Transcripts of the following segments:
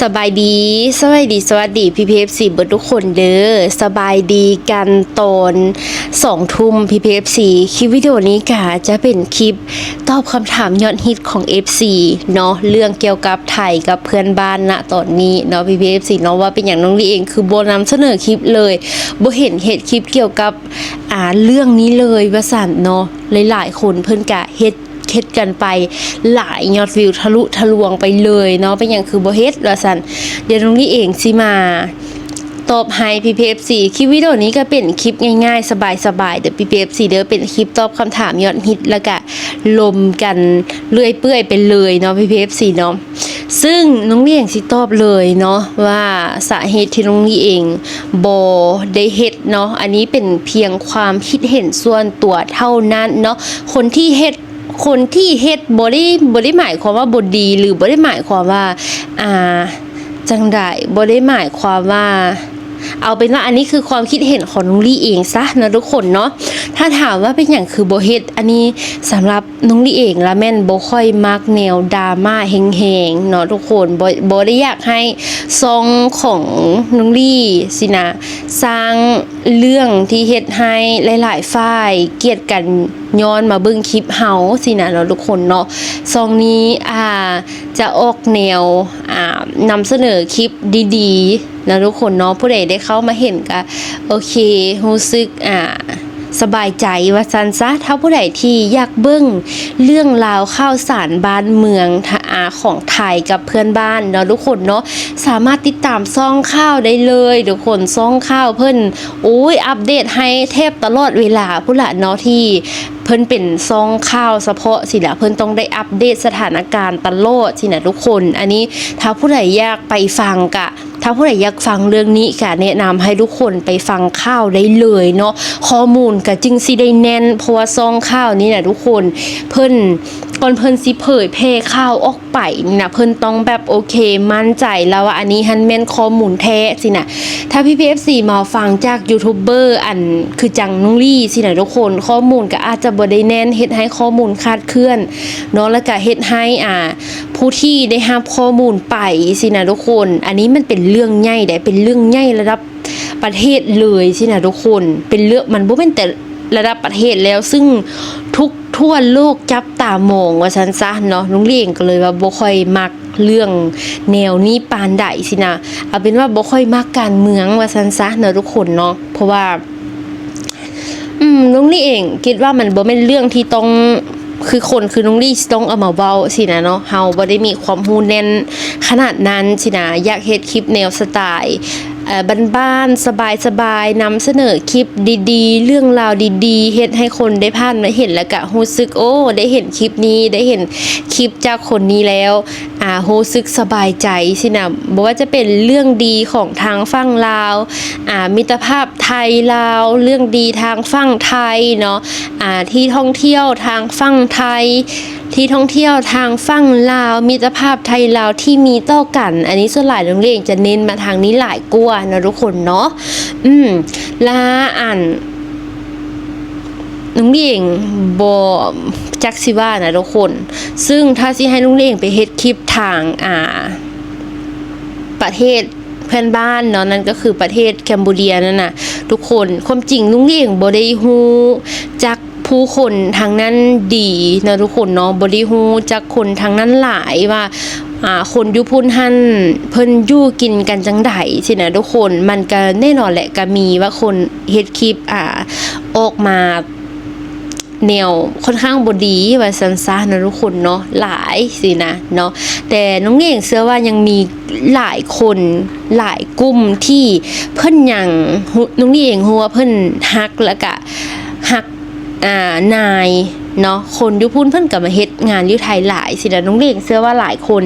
ສະບາຍດີ ສະບາຍດີ ສະຫວັດດີ ພີ່ໆ ເອັຟຊີ ເບິດທຸກຄົນເດີ. ສະບາຍດີກັນຕອນສອງທຸ່ມ ພີ່ໆ ເອັຟຊີ. ຄລິບວິດີໂອນີ້ກະຈະເປັນຄລິບຕອບຄຳຖາມຍອດຮິດຂອງ ເອັຟຊີ ເນາະ, ເລື່ອງກ່ຽວກັບໄທກັບເພື່ອນບ້ານນະຕອນນີ້ເນາະ ພີ່ໆ ເອັຟຊີ ເນາະ, ວ່າເປັນຫຍັງນ້ອງລີເອງຄືບໍ່ນຳສະເໜີຄລິບເລີຍ, ບໍ່ເຫັນເຮັດຄລິບກ່ຽວກັບ ອ່າ ເລື່ອງນີ້ເລີຍວ່າຊັ້ນເນາະ. ຫຼາຍໆຄົນເພິ່ນກະເຮັດ ເຮັດກັນໄປຫຼາຍ ຍອດວິວທະລຸທະລວງໄປເລີຍເນາະ, ເປັນຫຍັງຄືບໍ່ເຮັດວ່າຊັ້ນ. ດຽວນ້ອງລີເອງຊິມາຕອບໃຫ້ ພີ່ໆ ເອັຟຊີ. ຄລິບວິດີໂອນີ້ກະເປັນຄລິບງ່າຍໆ ສະບາຍໆ ເດີ ພີ່ໆ ເອັຟຊີ ເດີ, ເປັນຄລິບຕອບຄຳຖາມຍອດຮິດ ແລ້ວກະລົມກັນເລື້ອຍເປື່ອຍໄປເລີຍເນາະ ພີ່ໆ ເອັຟຊີ ເນາະ. ຊຶ່ງນ້ອງລີເອງຊິຕອບເລີຍເນາະ ວ່າສາເຫດທີ່ນ້ອງລີເອງບໍ່ໄດ້ເຮັດເນາະ, ອັນນີ້ເປັນພຽງຄວາມຄິດເຫັນສ່ວນຕົວເທົ່ານັ້ນເນາະ. ຄົນທີ່ເຮັດ ຄົນທີ່ເຮັດບໍ່ໄດ້ ບໍ່ໄດ້ໝາຍຄວາມວ່າບໍ່ດີ ຫຼື ບໍ່ໄດ້ໝາຍຄວາມວ່າ ອ່າ ຈັ່ງໃດ, ບໍ່ໄດ້ໝາຍຄວາມວ່າ ເອົາເປັນວ່າອັນນີ້ຄືຄວາມຄິດເຫັນຂອງນ້ອງລີເອງຊະເນາະທຸກຄົນເນາະ. ຖ້າຖາມວ່າເປັນຫຍັງຄືບໍ່ເຮັດ, ອັນນີ້ສຳລັບນ້ອງລີເອງລະແມ່ນບໍ່ຄ່ອຍມັກແນວດຣາມາແຮງໆເນາະທຸກຄົນ. ບໍ່ ບໍ່ໄດ້ຢາກໃຫ້ຊ່ອງຂອງນ້ອງລີຊີ້ນະ ສ້າງເລື່ອງທີ່ເຮັດໃຫ້ຫຼາຍໆຝ່າຍກຽດກັນ ຍ້ອນມາເບິ່ງຄລິບເຮົາຊີ້ນະເນາະທຸກຄົນເນາະ. ຊ່ອງນີ້ ອ່າ ຈະອອກແນວ ອ່າ ນຳສະເໜີຄລິບດີໆເນາະທຸກຄົນເນາະ. ຜູ້ໃດໄດ້ເຂົ້າມາເຫັນກະໂອເຄ ຮູ້ສຶກ ອ່າ ສະບາຍໃຈວ່າຊັ້ນຊະ. ຖ້າຜູ້ໃດທີ່ຢາກເບິ່ງເລື່ອງລາວຂ່າວສານບ້ານເມືອງ ທະ ອ່າ ຂອງໄທກັບເພື່ອນບ້ານເນາະທຸກຄົນເນາະ, ສາມາດຕິດຕາມຊ່ອງຂ່າວໄດ້ເລີຍທຸກຄົນ. ຊ່ອງຂ່າວເພິ່ນ ໂອ້ຍ ອັບເດດໃຫ້ແທບຕະຫຼອດເວລາພຸ້ນລະເນາະ, ທີ່ ເພິ່ນເປັນຊ່ອງຂ່າວສະເພາະຊີ້ນະ, ເພິ່ນຕ້ອງໄດ້ອັບເດດສະຖານະການຕະຫຼອດຊີ້ນະທຸກຄົນ. ອັນນີ້ຖ້າຜູ້ໃດຢາກໄປຟັງກະ ຖ້າຜູ້ໃດຢາກຟັງເລື່ອງນີ້ກະແນະນຳໃຫ້ທຸກຄົນໄປຟັງຂ່າວໄດ້ເລີຍເນາະ, ຂໍ້ມູນກະຈຶ່ງຊິໄດ້ແໜ້ນ. ເພາະວ່າຊ່ອງຂ່າວນີ້ນະທຸກຄົນ ເພິ່ນ ກ່ອນເພິ່ນຊິເຜີຍແຜ່ຂ່າວອອກໄປນີ້ນະ ເພິ່ນຕ້ອງແບບ ໂອເຄ ໝັ້ນໃຈແລ້ວວ່າອັນນີ້ຫັ້ນແມ່ນຂໍ້ມູນແທ້ຊີ້ນະ. ຖ້າພີ່ໆ ເອັຟຊີ ມາຟັງຈາກຢູທູບເບີ ອັນຄືຈັ່ງນ້ອງລີຊີ້ນະທຸກຄົນ, ຂໍ້ມູນກໍອາດຈະບໍ່ໄດ້ແໜ້ນ ເຮັດໃຫ້ຂໍ້ມູນຄາດເຄື່ອນເນາະ, ແລ້ວກໍເຮັດໃຫ້ ອ່າ ຜູ້ທີ່ໄດ້ຮັບຂໍ້ມູນໄປຊີ້ນະທຸກຄົນ. ອັນນີ້ມັນເປັນເລື່ອງໃຫຍ່ເດ້, ເປັນເລື່ອງໃຫຍ່ລະດັບປະເທດເລີຍຊີ້ນະທຸກຄົນ, ເປັນເລື່ອງ ມັນບໍ່ແມ່ນແຕ່ລະດັບປະເທດແລ້ວ, ຊຶ່ງທຸກ ທົ່ວໂລກຈັບຕາມອງວ່າຊັ້ນຊະເນາະ. ນ້ອງລີເອງກໍເລີຍວ່າບໍ່ຄ່ອຍມັກເລື່ອງແນວນີ້ປານໃດຊີ້ນະ, ເອົາເປັນວ່າບໍ່ຄ່ອຍມັກການເມືອງວ່າຊັ້ນຊະເນາະທຸກຄົນເນາະ. ເພາະວ່າ ອືມ ນ້ອງລີເອງຄິດວ່າມັນບໍ່ແມ່ນເລື່ອງທີ່ຕ້ອງ ຄືຄົນຄືນ້ອງລີຊິຕ້ອງເອົາມາເວົ້າຊີ້ນະເນາະ, ເຮົາບໍ່ໄດ້ມີຄວາມຮູ້ແໜ້ນຂະໜາດນັ້ນຊີ້ນະ. ຢາກເຮັດຄລິບແນວສະໄຕ ເອີ ບ້ານໆ ສະບາຍໆ ນຳສະເໜີຄລິບດີໆ ເລື່ອງລາວດີໆ ເຮັດໃຫ້ຄົນໄດ້ຜ່ານມາເຫັນ ແລ້ວກະຮູ້ສຶກ ໂອ້ ໄດ້ເຫັນຄລິບນີ້ ໄດ້ເຫັນຄລິບຈາກຄົນນີ້ແລ້ວ ອ່າ ຮູ້ສຶກສະບາຍໃຈຊີ້ນະ. ບໍ່ວ່າຈະເປັນເລື່ອງດີຂອງທາງຝັ່ງລາວ ອ່າ ມິດຕະພາບໄທລາວ, ເລື່ອງດີທາງຝັ່ງໄທເນາະ, ອ່າ ທີ່ທ່ອງທ່ຽວທາງຝັ່ງໄທ ທີ່ທ່ອງທ່ຽວທາງຝັ່ງລາວ, ມິດຕະພາບໄທລາວທີ່ມີຕໍ່ກັນ. ອັນນີ້ສ່ວນຫຼາຍນ້ອງເອງຈະເນັ້ນມາທາງນີ້ຫຼາຍກວ່າເນາະທຸກຄົນເນາະ. ອືມ ລະອັນ ນ້ອງເອງບໍ່ຈັກຊິວ່ານະທຸກຄົນ, ຊຶ່ງຖ້າຊິໃຫ້ນ້ອງເອງໄປເຮັດຄລິບທາງ ອ່າ ປະເທດເພື່ອນບ້ານເນາະ, ນັ້ນກໍຄືປະເທດແຄມໂບເດຍນັ້ນນະທຸກຄົນ. ຄວາມຈິງນ້ອງເອງບໍ່ໄດ້ຮູ້ຈັກ ຜູ້ຄົນທາງນັ້ນດີເນາະທຸກຄົນເນາະ, ບໍ່ໄດ້ຮູ້ຈັກຄົນທາງນັ້ນຫຼາຍວ່າ ອ່າ ຄົນຢູ່ພຸ້ນຫັ້ນເພິ່ນຢູ່ກິນກັນຈັ່ງໃດຊີ້ນະທຸກຄົນ. ມັນກະແນ່ນອນແຫຼະ ກະມີວ່າຄົນເຮັດຄລິບ ອ່າ ອອກມາແນວຂ້ອນຂ້າງບໍ່ດີວ່າຊັ້ນຊະເນາະທຸກຄົນເນາະ, ຫຼາຍຊີ້ນະເນາະ. ແຕ່ນ້ອງເອງເຊື່ອວ່າຍັງມີຫຼາຍຄົນ ຫຼາຍກຸ່ມທີ່ເພິ່ນຍັງ ນ້ອງເອງຮູ້ວ່າເພິ່ນຮັກ ແລ້ວກະຮັກ ອ່າ ນາຍເນາະ, ຄົນຢູ່ພຸ້ນເພິ່ນກໍມາເຮັດງານຢູ່ໄທຫຼາຍຊີ້ນະ. ນ້ອງເອງເຊື່ອວ່າຫຼາຍຄົນ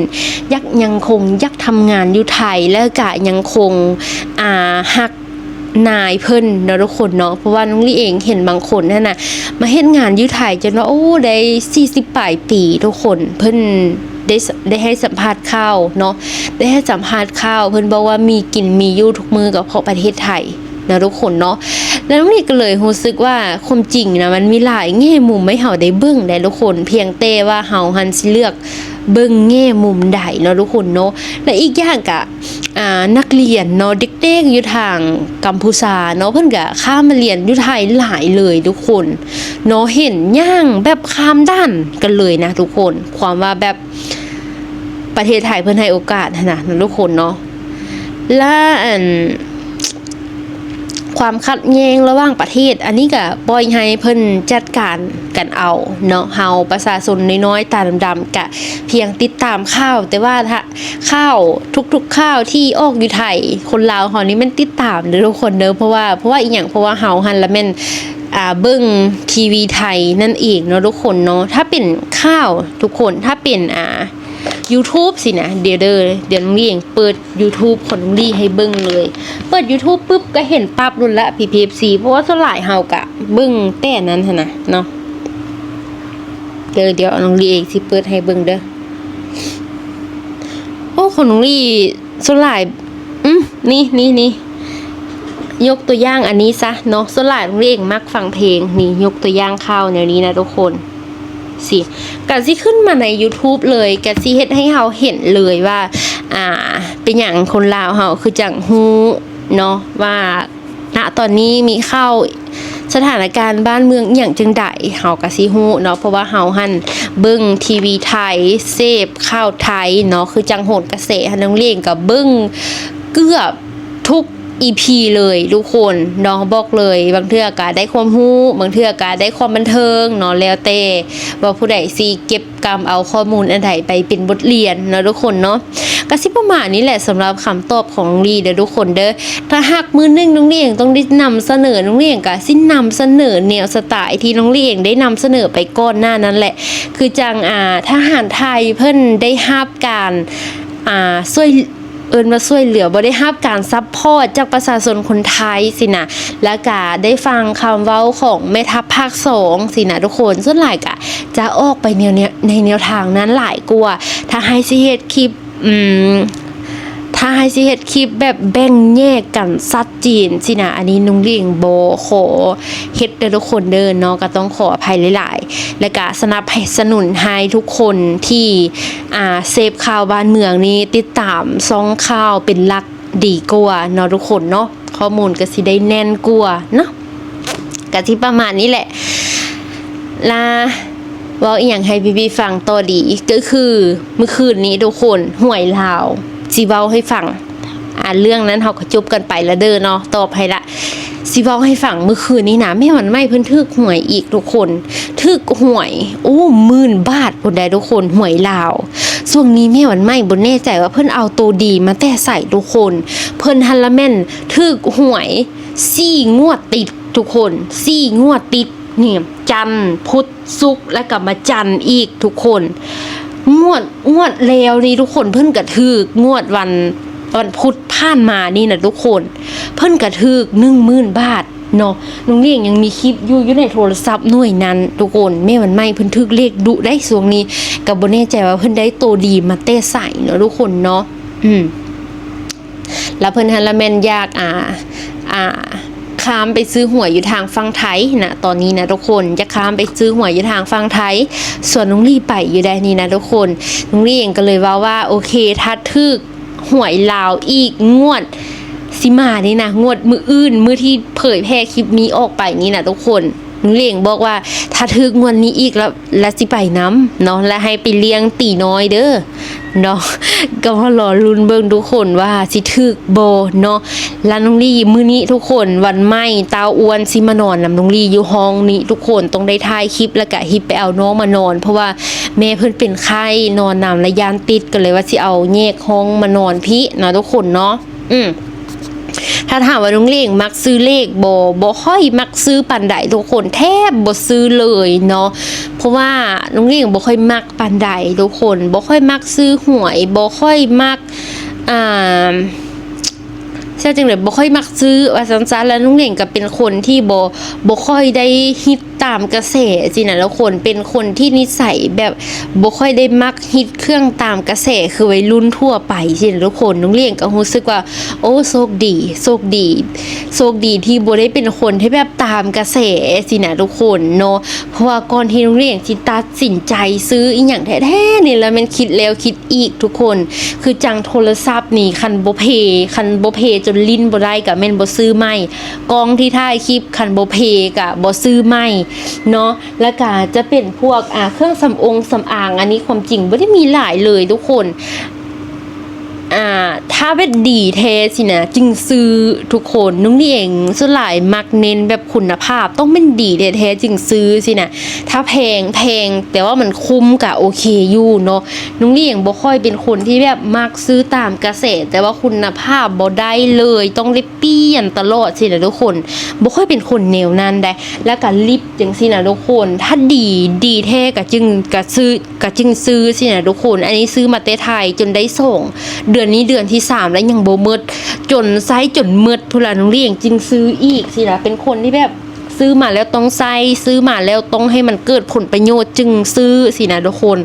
ຢາກ ຍັງຄົງຢາກທຳງານຢູ່ໄທ ແລ້ວກະຍັງຄົງ ອ່າ ຮັກນາຍເພິ່ນເນາະທຸກຄົນເນາະ. ເພາະວ່ານ້ອງລີເອງເຫັນບາງຄົນຫັ້ນນະ ມາເຮັດງານຢູ່ໄທຈົນວ່າ ໂອ້ ໄດ້ສີ່ສິບປາຍປີທຸກຄົນ, ເພິ່ນໄດ້ ໄດ້ໃຫ້ສຳພາດຂ່າວເນາະ, ໄດ້ໃຫ້ສຳພາດຂ່າວ ເພິ່ນບອກວ່າມີກິນມີຢູ່ທຸກມື້ກໍເພາະປະເທດໄທ ເນາະທຸກຄົນເນາະ. ແລ້ວນ້ອງລີກໍເລີຍຮູ້ສຶກວ່າຄວາມຈິງນະ ມັນມີຫຼາຍແງ່ມຸມໃຫ້ເຮົາໄດ້ເບິ່ງໄດ໋ທຸກຄົນ, ພຽງແຕ່ວ່າເຮົາຫັ້ນຊິເລືອກເບິ່ງແງ່ມຸມໃດເນາະທຸກຄົນເນາະ. ແລະອີກຢ່າງກະ ອ່າ ນັກຮຽນເນາະ ເດັກໆຢູ່ທາງກຳພູຊາເນາະ ເພິ່ນກະຂ້າມມາຮຽນຢູ່ໄທຫຼາຍເລີຍທຸກຄົນເນາະ, ເຫັນຍ່າງແບບຂ້າມດ່ານກັນເລີຍນະທຸກຄົນ, ຄວາມວ່າແບບປະເທດໄທເພິ່ນໃຫ້ໂອກາດຫັ້ນນະເນາະທຸກຄົນເນາະ. ແລະອັນ ຄວາມຂັດແຍ່ງລະຫວ່າງປະເທດ ອັນນີ້ກະປ່ອຍໃຫ້ເພິ່ນຈັດການກັນເອົາເນາະ, ເຮົາປະຊາຊົນນ້ອຍໆຕາດຳໆກະພຽງຕິດຕາມຂ່າວ, ແຕ່ວ່າຖ້າ ຂ່າວ ທຸກໆຂ່າວທີ່ອອກຢູ່ໄທ ຄົນລາວເຮົານີ້ແມ່ນຕິດຕາມເດີທຸກຄົນເດີ. ເພາະວ່າ ເພາະວ່າອີ່ຫຍັງ? ເພາະວ່າເຮົາຫັ້ນລະແມ່ນ ອ່າ ເບິ່ງທີວີໄທນັ້ນເອງເນາະທຸກຄົນເນາະ. ຖ້າເປັນຂ່າວທຸກຄົນ ຖ້າເປັນ ອ່າ ຢູທູບຊີ້ນະ ດຽວເດີ ດຽວນ້ອງລີເອງເປີດຢູທູບຂອງນ້ອງລີໃຫ້ເບິ່ງເລີຍ. ເປີດຢູທູບປຶບກະເຫັນປັບໂລດລະ ພີພີເອັຟຊີ ເພາະວ່າສ່ວນຫຼາຍເຮົາກະເບິ່ງແຕ່ນັ້ນຫັ້ນນະເນາະ. ເດີ ດຽວນ້ອງລີເອງຊິເປີດໃຫ້ເບິ່ງເດີ. ໂອ້ ຂອງນ້ອງລີສ່ວນຫຼາຍ ອືມ ນີ້ ນີ້ ນີ້ ຍົກຕົວຢ່າງອັນນີ້ຊະເນາະ, ສ່ວນຫຼາຍນ້ອງລີເອງມັກຟັງເພງ. ນີ້ ຍົກຕົວຢ່າງຂ່າວແນວນີ້ນະທຸກຄົນ ຊິ ກະຊິຂຶ້ນມາໃນຢູທູບເລີຍ, ກະຊິເຮັດໃຫ້ເຮົາເຫັນເລີຍວ່າ ອ່າ ເປັນຫຍັງຄົນລາວເຮົາຄືຈັ່ງຮູ້ເນາະວ່າ ນະຕອນນີ້ມີຂ່າວສະຖານະການບ້ານເມືອງອີ່ຫຍັງຈັ່ງໃດ ເຮົາກະຊິຮູ້ເນາະ, ເພາະວ່າເຮົາຫັ້ນເບິ່ງທີວີໄທ ເສບຂ່າວໄທເນາະ, ຄືຈັ່ງໂຫນກະແສຫັ້ນ ນ້ອງເລງກະເບິ່ງເກືອບທຸກອີພີເລີຍທຸກຄົນເນາະ. ບອກເລີຍ ບາງເທື່ອກະໄດ້ຄວາມຮູ້ ບາງເທື່ອກະໄດ້ຄວາມບັນເທີງເນາະ, ແລ້ວແຕ່ວ່າຜູ້ໃດຊິເກັບ ກຳເອົາຂໍ້ມູນອັນໃດໄປເປັນບົດຮຽນເນາະທຸກຄົນເນາະ. ກະຊິປະມານນີ້ແຫຼະ ສຳລັບຄຳຕອບຂອງນ້ອງລີເດີທຸກຄົນເດີ. ຖ້າຫາກມື້ໜຶ່ງນ້ອງລີເອງຕ້ອງໄດ້ນຳສະເໜີ ນ້ອງລີເອງກະຊິນຳສະເໜີແນວສະໄຕທີ່ນ້ອງລີເອງໄດ້ນຳສະເໜີໄປກ່ອນໜ້ານັ້ນແຫຼະ, ຄືຈັ່ງ ອ່າ ທະຫານໄທເພິ່ນໄດ້ຮັບການ ອ່າ ຊ່ວຍ ເອີ້ນວ່າຊ່ວຍເຫຼືອ ບໍ່ໄດ້ຮັບການຊັບພອດຈາກປະຊາຊົນຄົນໄທຊີ້ນະ, ແລ້ວກະໄດ້ຟັງຄຳເວົ້າຂອງແມ່ທັບພາກສອງຊີ້ນະທຸກຄົນ. ສ່ວນຫຼາຍກະຈະອອກໄປແນວ ແນວ ໃນແນວທາງນັ້ນຫຼາຍກວ່າ. ຖ້າໃຫ້ຊິເຮັດຄລິບ ອືມ ຖ້າໃຫ້ຊິເຮັດຄລິບແບບແບ່ງແຍກກັນຊັດເຈນຊີ້ນະ ອັນນີ້ນ້ອງເລງບໍ່ຂໍເຮັດເດີທຸກຄົນເດີເນາະ, ກະຕ້ອງຂໍອະໄພຫຼາຍໆ. ແລ້ວກະສະໜັບສະໜູນໃຫ້ທຸກຄົນທີ່ ອ່າ ເສບຂ່າວບ້ານເມືອງນີ້ ຕິດຕາມຊ່ອງຂ່າວເປັນຫຼັກດີກວ່າເນາະທຸກຄົນເນາະ, ຂໍ້ມູນກະຊິໄດ້ແໜ້ນກວ່າເນາະ. ກະຊິປະມານນີ້ແຫຼະ ລະເວົ້າອີ່ຫຍັງໃຫ້ພີ່ໆຟັງຕໍ່ດີ ກະຄືມື້ຄືນນີ້ທຸກຄົນ ຫວຍລາວ ຊິເວົ້າໃຫ້ຟັງ. ອ່າ ເລື່ອງນັ້ນເຮົາກະຈົບກັນໄປລະເດີເນາະ, ຕອບໃຫ້ລະ. ຊິເວົ້າໃຫ້ຟັງ ມື້ຄືນນີ້ນະ ແມ່ວັນໃໝ່ເພິ່ນຖືກຫວຍອີກທຸກຄົນ, ຖືກຫວຍ ໂອ້ ໝື່ນບາດພຸ້ນໃດ໋ທຸກຄົນ ຫວຍລາວ. ຊ່ວງນີ້ແມ່ວັນໃໝ່ບໍ່ແນ່ໃຈວ່າເພິ່ນເອົາໂຕດີມາແຕ່ໃສທຸກຄົນ, ເພິ່ນຫັ້ນລະແມ່ນຖືກຫວຍສີ່ງວດຕິດທຸກຄົນ, ສີ່ງວດຕິດນີ້ ຈັນ ພຸດ ສຸກ ແລ້ວກະມາຈັນອີກທຸກຄົນ. ງວດ ງວດແລ້ວນີ້ທຸກຄົນ ເພິ່ນກະຖືກ ງວດວັນ ວັນພຸດຜ່ານມານີ້ນະທຸກຄົນ ເພິ່ນກະຖືກໜຶ່ງໝື່ນບາດເນາະ. ນ້ອງເລງຍັງມີຄລິບຢູ່ ຢູ່ໃນໂທລະສັບໜ່ວຍນັ້ນທຸກຄົນ. ແມ່ວັນໃໝ່ເພິ່ນຖືກເລກດຸໄດ໋ຊ່ວງນີ້, ກະບໍ່ແນ່ໃຈວ່າເພິ່ນໄດ້ໂຕດີມາແຕ່ໃສເນາະທຸກຄົນເນາະ. ອືມ ລະເພິ່ນຫັ້ນລະແມ່ນຢາກ ອ່າ ອ່າ ຂ້າມໄປຊື້ຫວຍຢູ່ທາງຝັ່ງໄທນະ ຕອນນີ້ນະທຸກຄົນ, ຢາກຂ້າມໄປຊື້ຫວຍຢູ່ທາງຝັ່ງໄທ. ສ່ວນນ້ອງລີໄປຢູ່ໃດ໋ນີ້ນະທຸກຄົນ. ນ້ອງລີເອງກະເລີຍເວົ້າວ່າ ໂອເຄ ຖ້າຖືກຫວຍລາວອີກງວດຊິມານີ້ນະ, ງວດມື້ອື່ນ ມື້ທີ່ເຜີຍແຜ່ຄລິບນີ້ອອກໄປນີ້ນະທຸກຄົນ, ນ້ອງເລງບອກວ່າ ຖ້າຖືກງວດນີ້ອີກລະ ລະຊິໄປນຳເນາະ, ລະໃຫ້ໄປລ້ຽງຕີນ້ອຍເດີເນາະ. ກະມາລໍລຸ້ນເບິ່ງທຸກຄົນວ່າຊິຖືກບໍ່ເນາະ. ລະນ້ອງລີ ມື້ນີ້ທຸກຄົນ ວັນໃໝ່ ຕ້າວອ້ວນຊິມານອນນຳນ້ອງລີຢູ່ຫ້ອງນີ້ທຸກຄົນ, ຕ້ອງໄດ້ຖ່າຍຄລິບ ລະກະຮີບໄປເອົານ້ອງມານອນ, ເພາະວ່າແມ່ເພິ່ນເປັນໄຂ້ ນອນນຳລະຢ້ານຕິດ, ກະເລີຍວ່າຊິເອົາແຍກຫ້ອງມານອນພີ້ເນາະທຸກຄົນເນາະ. ອືມ ຖ້າຖາມວ່ານ້ອງເລງມັກຊື້ເລກບໍ່? ບໍ່ຄ່ອຍມັກຊື້ປານໃດທຸກຄົນ, ແທບບໍ່ຊື້ເລີຍເນາະ, ເພາະວ່ານ້ອງເລງບໍ່ຄ່ອຍມັກປານໃດທຸກຄົນ, ບໍ່ຄ່ອຍມັກຊື້ຫວຍ, ບໍ່ຄ່ອຍມັກ ອ່າ ຈະຈັ່ງໃດ ບໍ່ຄ່ອຍມັກຊື້ວ່າຊັ້ນຊະ. ແລ້ວນ້ອງຫຼຽງກໍເປັນຄົນທີ່ບໍ່ ບໍ່ຄ່ອຍໄດ້ຮິດຕາມກະແສຊີ້ນະທຸກຄົນ, ເປັນຄົນທີ່ນິໄສແບບບໍ່ຄ່ອຍໄດ້ມັກຮິດເຄື່ອງຕາມກະແສຄືໄວລຸ້ນທົ່ວໄປຊີ້ນະທຸກຄົນ. ນ້ອງຫຼຽງກໍຮູ້ສຶກວ່າ ໂອ້ ໂຊກດີ ໂຊກດີ ໂຊກດີທີ່ບໍ່ໄດ້ເປັນຄົນທີ່ແບບຕາມກະແສຊີ້ນະທຸກຄົນເນາະ. ເພາະວ່າກ່ອນທີ່ນ້ອງຫຼຽງຊິຕັດສິນໃຈຊື້ອີ່ຫຍັງແທ້ໆນີ້ ລະແມ່ນຄິດແລ້ວຄິດອີກທຸກຄົນ. ຄືຈັ່ງໂທລະສັບນີ້ ຄັນບໍ່ເພ ຄັນບໍ່ເພຈົນຫຼິ້ນບໍ່ໄດ້ ກະແມ່ນບໍ່ຊື້ໃໝ່. ກ້ອງທີ່ຖ່າຍຄລິບ ຄັນບໍ່ເພກະບໍ່ຊື້ໃໝ່ເນາະ. ລະກະຈະເປັນພວກ ອ່າ ເຄື່ອງສຳອົງສຳອາງ, ອັນນີ້ຄວາມຈິງບໍ່ໄດ້ມີຫຼາຍເລີຍທຸກຄົນ. ອ່າ ຖ້າແບບດີແທ້ຊີ້ນະ ຈຶ່ງຊື້ທຸກຄົນ. ນ້ອງຫຼຽງສ່ວນຫຼາຍມັກເນັ້ນແບບຄຸນນະພາບ ຕ້ອງແມ່ນດີແທ້ໆຈຶ່ງຊື້ຊີ້ນະ. ຖ້າແພງ ແພງ ແຕ່ວ່າມັນຄຸ້ມກະໂອເຄຢູ່ເນາະ. ນ້ອງຫຼຽງບໍ່ຄ່ອຍເປັນຄົນທີ່ແບບມັກຊື້ຕາມກະແສ ແຕ່ວ່າຄຸນນະພາບບໍ່ໄດ້ເລີຍ ຕ້ອງໄດ້ປ່ຽນຕະຫຼອດຊີ້ນະທຸກຄົນ. ບໍ່ຄ່ອຍເປັນຄົນແນວນັ້ນໃດ. ລະກະລິບຈັ່ງຊີ້ນະທຸກຄົນ ຖ້າດີ ດີແທ້ກະຈຶ່ງ ກະຊື້ ກະຈຶ່ງຊື້ຊີ້ນະທຸກຄົນ. ອັນນີ້ຊື້ມາແຕ່ໄທຈົນໄດ້ສອງເດືອນ ນີ້ເດືອນທີສາມແລ້ວຍັງບໍ່ໝົດ ຈົນໃຊ້ຈົນໝົດພຸ້ນລະ ນ້ອງຫຼຽງຈຶ່ງຊື້ອີກຊີ້ນະ. ເປັນຄົນທີ່ແບບຊື້ມາແລ້ວຕ້ອງໃຊ້ ຊື້ມາແລ້ວຕ້ອງໃຫ້ມັນເກີດຜົນປະໂຫຍດຈຶ່ງຊື້ຊີ້ນະທຸກຄົນ.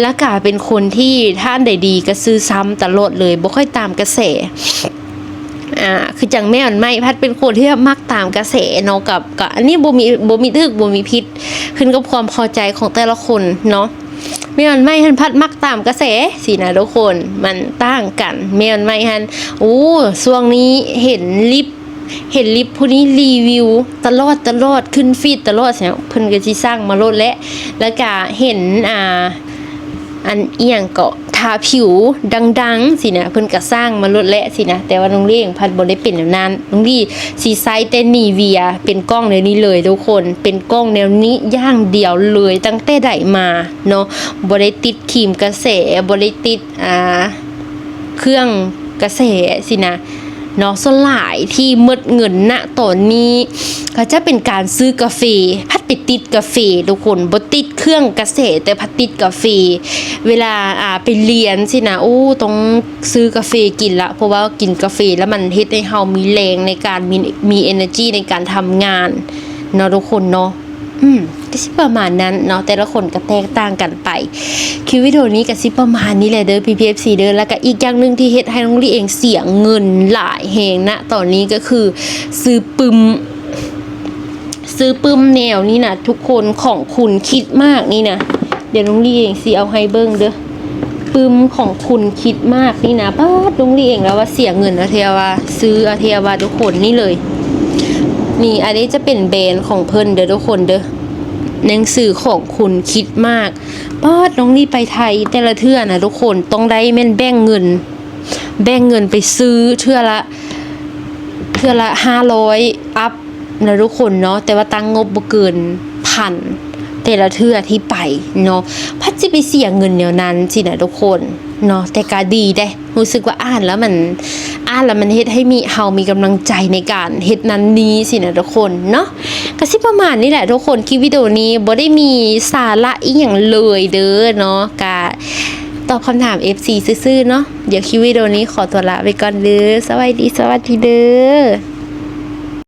ລະກະເປັນຄົນທີ່ຖ້າອັນໃດດີກະຊື້ຊ້ຳຕະຫຼອດເລີຍ ບໍ່ຄ່ອຍຕາມກະແສ. ອ່າ ຄືຈັ່ງແມ່ອັນໃໝ່ພັດເປັນຄົນທີ່ແບບມັກຕາມກະແສເນາະ. ກັບ ກະອັນນີ້ບໍ່ມີ ບໍ່ມີຖືກ ບໍ່ມີຜິດ ຂຶ້ນກັບຄວາມພໍໃຈຂອງແຕ່ລະຄົນເນາະ. ແມ່ອັນໃໝ່ຫັ້ນພັດມັກຕາມກະແສຊີ້ນະທຸກຄົນ ມັນຕ່າງກັນ. ແມ່ອັນໃໝ່ຫັ້ນ ໂອ້ ຊ່ວງນີ້ເຫັນລິບ ເຫັນລິບຜູ້ນີ້ຣີວິວຕະຫຼອດ ຕະຫຼອດ ຂຶ້ນຟີດຕະຫຼອດ ເພິ່ນກະຊິສັ່ງມາໂລດແຫຼະ. ລະກະເຫັນ ອ່າ ອັນອີ່ຫຍັງເກາະ ທາຜິວດັງໆຊີ້ນະ ເພິ່ນກະສັ່ງມາໂລດແຫຼະຊີ້ນະ. ແຕ່ວ່ານ້ອງຫຼຽງພັດບໍ່ໄດ້ເປັນແນວນັ້ນ. ນ້ອງຫຼຽງຊິໃຊ້ແຕ່ນີເວຍ ເປັນກ້ອງແນວນີ້ເລີຍທຸກຄົນ ເປັນກ້ອງແນວນີ້ຢ່າງດຽວເລີຍ ຕັ້ງແຕ່ໃດມາເນາະ. ບໍ່ໄດ້ຕິດຄຣີມກະແສ ບໍ່ໄດ້ຕິດ ອ່າ ເຄື່ອງກະແສຊີ້ນະເນາະ. ສ່ວນຫຼາຍທີ່ໝົດເງິນນະຕອນນີ້ ກະຈະເປັນການຊື້ກາເຟ. ພັດໄປຕິດກາເຟທຸກຄົນ ບໍ່ຕິດເຄື່ອງກະແສ ແຕ່ພັດຕິດກາເຟ. ເວລາ ອ່າ ໄປຮຽນຊີ້ນະ ໂອ້ ຕ້ອງຊື້ກາເຟກິນລະ ເພາະວ່າກິນກາເຟລະມັນເຮັດໃຫ້ເຮົາມີແຮງໃນການ ມີ ມີເອເນີຈີໃນການທຳງານເນາະທຸກຄົນເນາະ. ອືມ ກະຊິປະມານນັ້ນເນາະ ແຕ່ລະຄົນກະແຕກຕ່າງກັນໄປ. ຄລິບວິດີໂອນີ້ກະຊິປະມານນີ້ແຫຼະເດີ ພີ່ໆ ເອັຟຊີ ເດີ. ລະກະອີກຢ່າງໜຶ່ງທີ່ເຮັດໃຫ້ນ້ອງລີເອງເສຍເງິນຫຼາຍແຮງນະຕອນນີ້ກະຄືຊື້ປຶ້ມ ຊື້ປຶ້ມແນວນີ້ນະທຸກຄົນ ຂອງຄຸນຄິດມາກນີ້ນະ. ດຽວນ້ອງລີເອງຊິເອົາໃຫ້ເບິ່ງເດີ ປຶ້ມຂອງຄຸນຄິດມາກນີ້ນະ. ປາດ ນ້ອງລີເອງລະວ່າເສຍເງິນ ອາເທຍວ່າ ຊື້ ອາເທຍວ່າທຸກຄົນ ນີ້ເລີຍ. ນີ້ ອັນນີ້ຈະເປັນແບຣນຂອງເພິ່ນເດີທຸກຄົນເດີ ໜັງສືຂອງຄຸນຄິດມາກ. ປາດ ນ້ອງລີໄປໄທແຕ່ລະເທື່ອນະທຸກຄົນ ຕ້ອງໄດ້ແມ່ນແບ່ງເງິນ ແບ່ງເງິນໄປຊື້ເທື່ອລະ ເທື່ອລະຫ້າຮ້ອຍອັບນະທຸກຄົນເນາະ. ແຕ່ວ່າຕັ້ງງົບບໍ່ເກີນພັນແຕ່ລະເທື່ອທີ່ໄປເນາະ. ພັດຊິໄປເສຍເງິນແນວນັ້ນຊີ້ນະທຸກຄົນເນາະ. ແຕ່ກະດີເດ້ ຮູ້ສຶກວ່າອ່ານແລ້ວມັນ ອ່ານແລ້ວມັນເຮັດໃຫ້ມີ ເຮົາມີກຳລັງໃຈໃນການເຮັດນັ້ນນີ້ຊີ້ນະທຸກຄົນເນາະ. ກະຊິປະມານນີ້ແຫຼະທຸກຄົນ ຄລິບວິດີໂອນີ້ບໍ່ໄດ້ມີສາລະອີ່ຫຍັງເລີຍເດີເນາະ. ກະຕອບຄຳຖາມເອັຟຊີຊື່ໆເນາະ. ດຽວຄລິບວິດີໂອນີ້ຂໍຕົວລາໄປກ່ອນເດີ. ສະບາຍດີ ສະຫວັດດີເດີ.